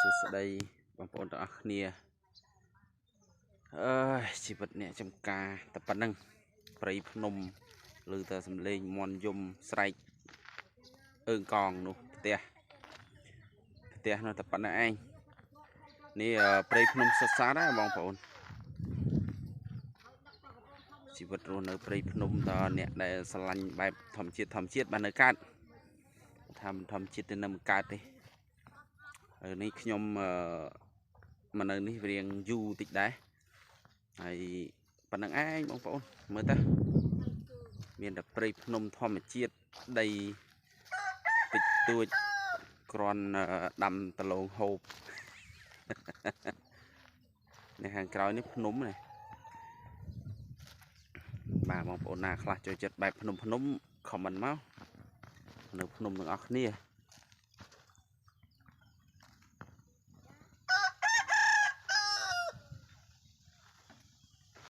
សួស្តីបងប្អូនទាំងអស់គ្នាអើយជីវិតអ្នកចំការតែប៉ុណ្្នឹងព្រៃភ្នំឬតែសំលេងមន់យំស្រែកអើងកងនោះផ្ទះផ្ទះនោះតែប៉ុណ្្នឹងឯងនេះព្រៃភ្នំសុទ្ធសាធដែរបងប្អូនជីវិតរស់នៅព្រៃភ្នំតអ្នកដែលស្រឡាញ់បែបធម្មជាតិធម្មជាតិបាននៅកើតថាមិនធម្មជាតិទៅនៅមិនកើតទេហើយនេះខ្ញុំមកនៅនេះរៀងយូរតិចដែរហើយប៉ុណ្្នឹងឯងបងប្អូនមើលទៅមានតែព្រៃភ្នំធម្មជាតិដីតិចតួចក្រាន់ដាំដលងហូបនេះខាងក្រោយនេះភ្នំនេះបាទបងប្អូនណាខ្លះចូលចិត្តបែបភ្នំភ្នំខមមិនមកនៅភ្នំទាំងអស់គ្នា